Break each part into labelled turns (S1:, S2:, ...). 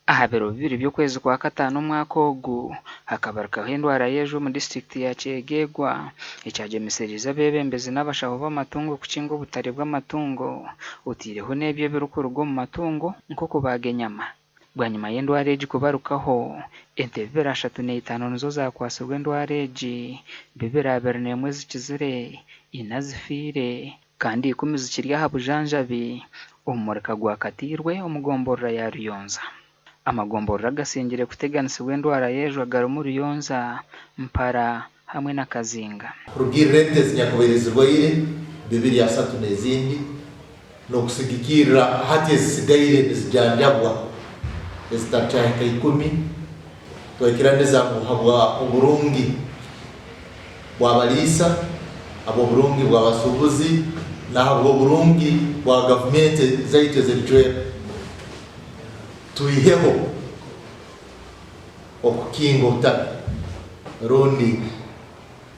S1: Aha biro bibiri by'okwezi kwa kataano omwaka ogu, hakabarukaho endwara y'enju omu disiturikiti ya Kyegegwa ekyagyemesereize abeebembezi n'abashaho b'amatungo kukinga obutare bw'amatungo oteireho n'ebyo ebirikuruga omu matungo nk'okubaaga enyama. Bwanyima y'endwara egi kubarukaho, ente 235 nizo zaakwatsirwe endwara egi, 221 zikizire, ina zifiire kandi ikumi zikiri aha bujanjabi omu murika gwa Katiirwe omu gomborora ya Ruyonza. Amagomborora agasingire kuteganisibwa endwara y'ejwa garimu Ruyonza, Mpara hamwe na Kazinga.
S2: Kurugiirira ente ezinyakubaire zirwaire 230 n'ezindi n'okusigikirra hati ezisigaire nizijanjabwa ezitarukyahika ikumi, twaikiraniza ngu habwa oburungi bw'abaliisa, habw'oburungi bw'abasuubuzi n'ahabw'oburungi bwa gavumenti zaitu ez'ebicweka. Twiheho okukinga obutaka rundi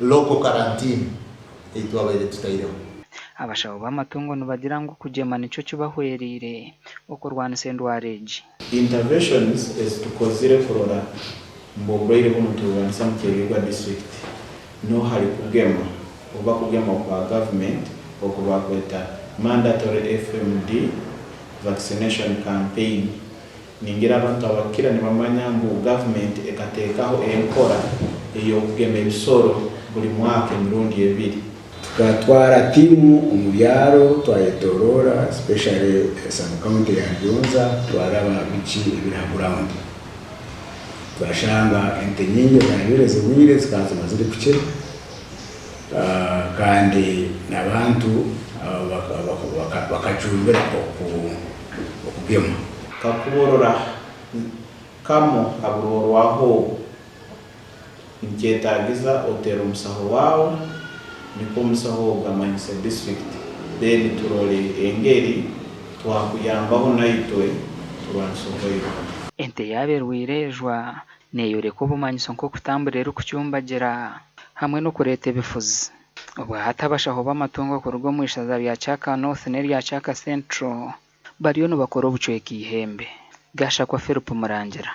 S2: local quarantine ei twabaire tutaireho.
S1: Abashaho b'amatungo nibagira ngu okugyema nikyo kibahwereire okurwanisa endwara egi.
S3: Interventions ezitukozire kurora ngu oburwaire bunu nituburwanisa omu Kyegegwa district no hari kugema oba kugema okwa government oku bakweta mandatory FMD vaccination campaign. Ningira abantu abakukira nibamanya ngu government ekatekaho enkora eyokugema ebisoro buri mwaka emirundi ebiri.
S4: Tukatwara tiimu omu byaro twayetoroora especially sub county ya Ruyonza twaraba biki ebiri aha ground. Twashanga ente nyingi ezabaire zirwaire zikaba zimazire kukira kandi n'abantu bakajumbira okugemwa.
S3: Kakuba orora kamo ha burorwaho obu, nikyetagiza oteere omusaho waawe nikwo omusaho ogu amanyise district then turole engeri twakuyambaho naitwe turwanise oburwaire obu.
S1: Ente yaaba erwaire ejwa, neeyoreka obumanyiso nk'okutambura erikucumbagira hamwe n'okureeta ebifuzi. Obwahati abashaho b'amatungo kuruga omu ishaza rya Kyaka North n'erya Kyaka Central bariyo nibakora obucweka eihembe. Gashakwa Philip Murangira.